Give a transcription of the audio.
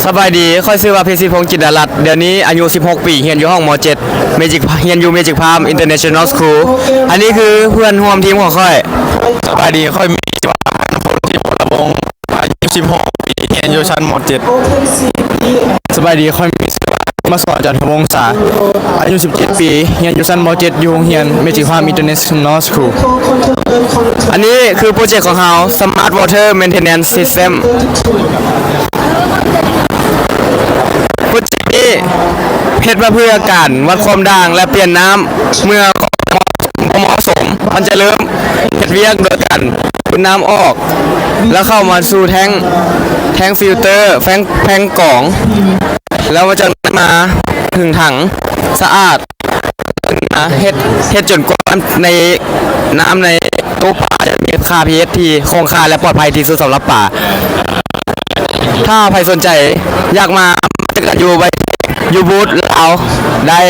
ສະບາຍດີ ຂ້ອຍຊື່ວ່າ ເພັດສິພົງ ຈິດດາລັດ ດຽວນີ້ອາຍຸສິບຫົກປີ ຮຽນຢູ່ຫ້ອງ ມໍເຈັດ Magic ຮຽນຢູ່ Magic Palm International School. ອັນນີ້ຄືເພື່ອນຮ່ວມທີມຂອງຂ້ອຍ. ສະບາຍດີ ຂ້ອຍມີຊື່ວ່າ ອານຸພົນ ທິບພົນລະວົງ ອາຍຸສິບຫົກປີ ຮຽນຢູ່ຊັ້ນ ມໍເຈັດ. ສະບາຍດີ ຂ້ອຍມີຊື່ວ່າ ມາສອນ ຈັນທະວົງສາ ອາຍຸສິບເຈັດປີ ຮຽນຢູ່ຊັ້ນ ມໍເຈັດ ຢູ່ໂຮງຮຽນ Magic Palm International School. ອັນນີ້ຄືໂປຣເຈັກຂອງເຮົາ Smart Water Maintenance System. ໂປຣເຈັກນີ້ເຮັດມາເພື່ອການວັດຄວາມດ່າງ ແລະ ປ່ຽນນ້ຳເມື່ອບໍ່ເໝາະສົມ. ມັນຈະເລີ່ມເຮັດວຽກໂດຍການດູດນ້ຳອອກ ແລ້ວເຂົ້າມາສູ່ແທ້ງ ແທ້ງຟິວເຕີ ແທ້ງ ແທ້ງກອງ ແລ້ວຈາກນັ້ນມາເຖິງຖັງສະອາດ ເຮັດ ເຮັດຈົນກວ່າໃນ ນ້ຳໃນຕູ້ປາຈະມີຄ່າ pH ທີ່ຄົງຄ່າ ແລະ ປອດໄພທີ່ສຸດສຳລັບປາ. ຖ້າໃຜສົນໃຈຢາກມາ ເຈີກັນຢູ່ ຢູ່ບູດລາວໄດ້.